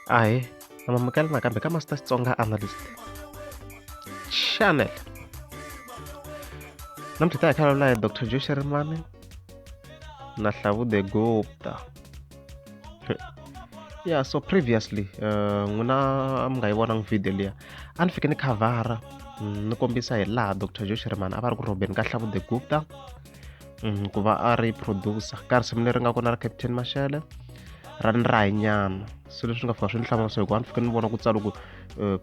Ahee, na mamukela nakambe ka Master Xitsonga Analyst Channel. Namuntlha hi ta hi kha vulavula hi Dr. Joe Shirimani na Hlavu the Gupta. Yeah, so previously n'wina a mi nga yi vonangi video liya a ni fike ni khavhara ni kombisa hi laha Dr. Joe Shirimani a va ri ku rhobeni ka Hlavu the Gupta ku va a ri producer ka risimu leri nga kona ra Captain Mashele ra ni rahinyana so leswi nga fika swi ni hlamarisa hikuva a ni fike ni vona ku tsala ku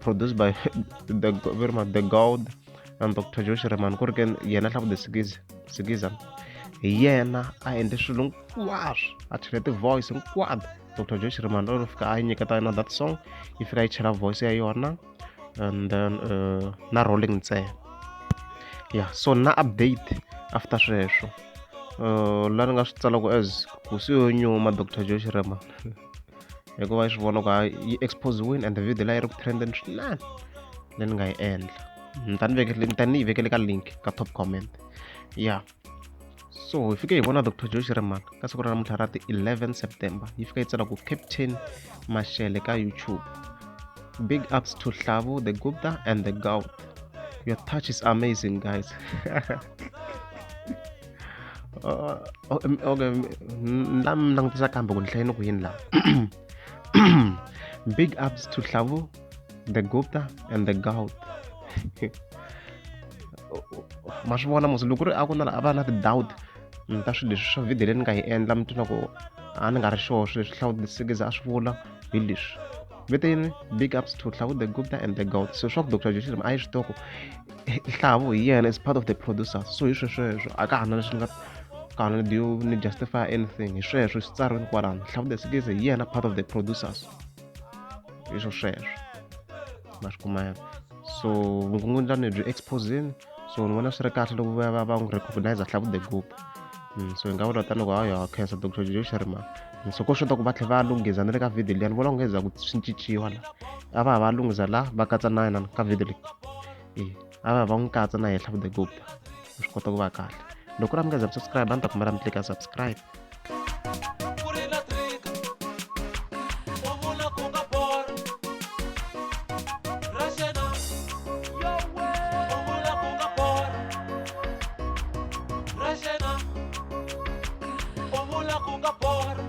produced by the very much the god and Dr. Joe Shirimani ku ri ke yena Hlavu the Sikiza Sikiza hi yena a endle swilo hinkwaswo a chele ti-voice hinkwato Dr. Joe Shirimani u fika a yi nyiketa yona that song yi fika yi chela voice ya yona and then na rolling ntsena ya so na update after sweswo la ni nga swi tsala ku as ku se yo nyuma Dr. Joe Shirimani hikuva yi swi vona ku yi expose-wini and video leyi yi ri ku trendeni swinene leyi ni nga yi endla ni ta ni vekele ni ta ni yi vekele ka link ka top comment ya so hi fike hi vona Dr. Joe Shirimani ka siku ra namuntlha ra ti 11 September yi fika yi tsala ku Captain Mashele ka YouTube big ups to Hlavu the Gupta and the Gout your touch is amazing guys. Okay, la mi langutisa kambe ku ni hlayeni ku yini laha. Big ups to Hlavu the Gupta and the Gout. Ma swi vona musi loko ku ri a ku na a va na ti-doubt ta swilo leswi swa video leyi ni nga yi endla mi twa ku a ni nga ri sure swilo leswi Hlavu the Sikiza a swi vula hi leswi vito yini big ups to Hlavu the Gupta and the Gout so swa ku Dr. Joe Shirimani a yi swi tiva ku Hlavu hi yena is part of the producers so hi swesweswo a ka ha na leswi ni nga ka ha na do ni justify anything hi sweswo swi tsariwini kwalano Hlavu the Sikiza hi yena part of the producers hi swo sweswo ma swi kuma yena so vukungundzwani byi exposini so ni vona swi ri kahle loko va va va n'wi recognize Hlavu the Gupta so hi nga vula tani ku hayi ha khensa Dr. Joe Shirimani so ko xota ku va tlhela va lunghisa na le ka video liya ni vona onge za ku swi cinciwa la a va ha va lunghisa la va katsa na yena ka video leyi e a va va n'wi katsa na yena Hlavu the Gupta swi kota ku va kahle loko ku ri a mi nga za mi subscribe a ni ta kombela mi tlika subscribe. U vula ku nga borha.